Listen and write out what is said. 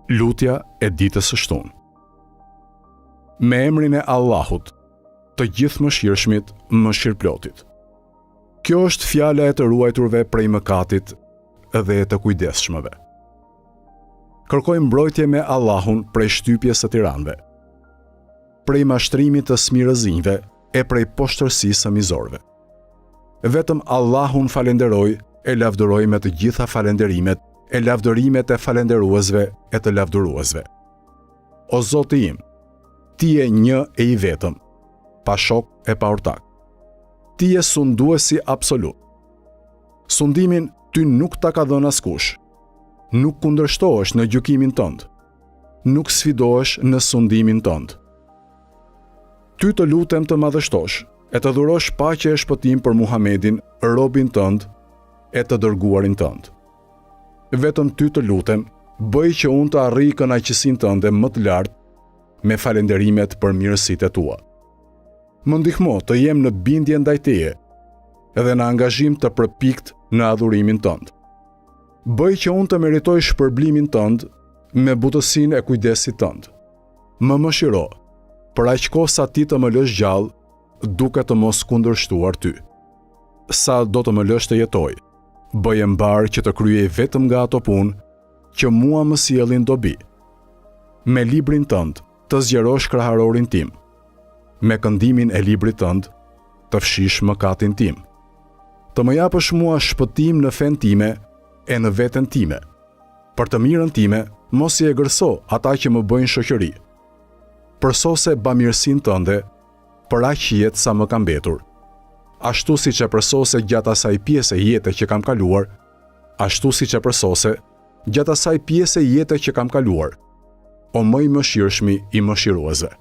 Lutja e ditës së shtunë. Me emrin e Allahut, të Gjithëmëshirshmit, mëshirëplotit. Kjo është fjala e të ruajturve prej mëkatit dhe e të kujdesshmëve. Kërkoj mbrojtje me Allahun prej shtypjes së tiranëve, prej mashtrimit të smirëzinjve e prej poshtërsisë së mizorëve. Vetëm Allahun falenderoj e lavdëroj me të gjitha falenderimet e lavdërimet e falenderuesve e të lavdëruesve. O Zoti im, ti je një e i vetëm, pa shok e pa ortak. Ti je sunduesi absolut. Sundimin ty nuk ta ka dhënë askush. Nuk kundërshtohesh në gjykimin tënd. Nuk sfidohesh në sundimin tënd. Ty të lutem të madhështosh e të dhurosh paqe e shpëtim për Muhamedin, robin tënd e të dërguarin tënd. Vetëm ty të lutem, bëj që unë të arrij kënaqësinë tënde më të lartë me falenderimet për mirësitë e tua. Më ndihmo të jem në bindje ndaj teje dhe në angazhim të përpiktë në adhurimin tënd. Bëj që unë të meritoj shpërblimin tënd me butësinë e kujdesit tënd. Më mëshiro, për aq kohë sa ti të më lësh gjallë, duke të mos kundërshtuar ty. Sa do të më lësh të jetoj, bëje mbarë që të kryej vetëm nga ato punë që mua më sjellin dobi. Me librin tënd të zgjerosh kraharorin tim. Me këndimin e librit tënd të fshish mëkatin tim. Të më japësh mua shpëtim në fenë time e në veten time. Për të mirën time, mos i egërso ata që më bëjnë shoqëri. Përsose bamirësinë tënde për aq jetë sa më ka mbetur. Ashtu siç e përsose gjatë asaj pjese jete që kam kaluar, ashtu siç e përsose gjatë asaj pjese jete që kam kaluar. O më i mëshirshmi i mëshiruesve.